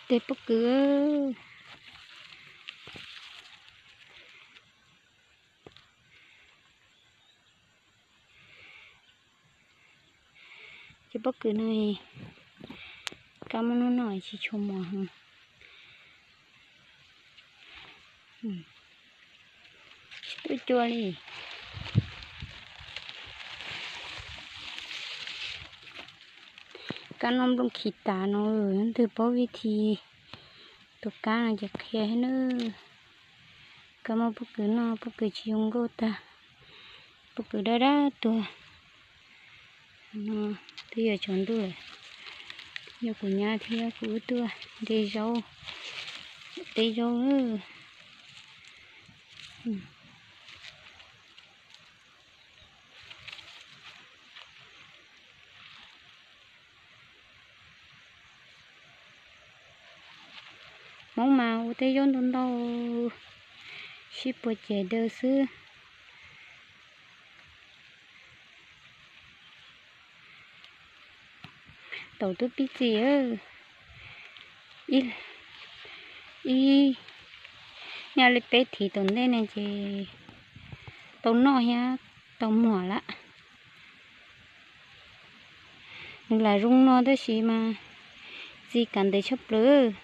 Tej pob kws. Cov pob kws no, kab muab noj noj tsis tshua mos heev. Tsis tuaj cua li. Kab noj nplooj khi tas no, leej twg paub vij thi tua kab no ces qhia thiab nawb. Kab muab pob kws noj, pob kws tsis zoo nkauj tag, pob kws dawb dawb tuag. No twb yuav tsaus ntuj lawm, yog kuv nyab thiab kuv wb tuaj de zaub, de zaub. Hmoob mas ua tej zaub ntau ntau, sib puas ceg daws xwb. Taum twb pib txi, ib, ib, nyob li peb thiv tom ntej ne ces tau noj thiab tau muag lawm. Nws lam zoo no tab sis mas txi kav ntev tshaj plaws.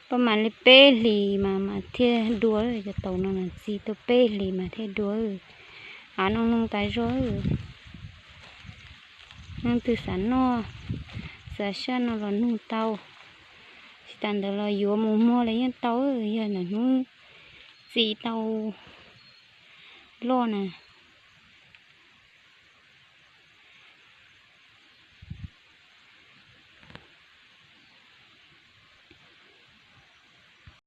Paj mas li peb hlis mas mas thiaj dua, cov taum no mas txi tau peb hlis mas thiaj dua. Av no noog tas zog. Leej twg xav noj, xav saj no los nug tau, tsis tas ntawd los yuav mus muag los yeej tau, yog ntawm hnub txi tau loj na.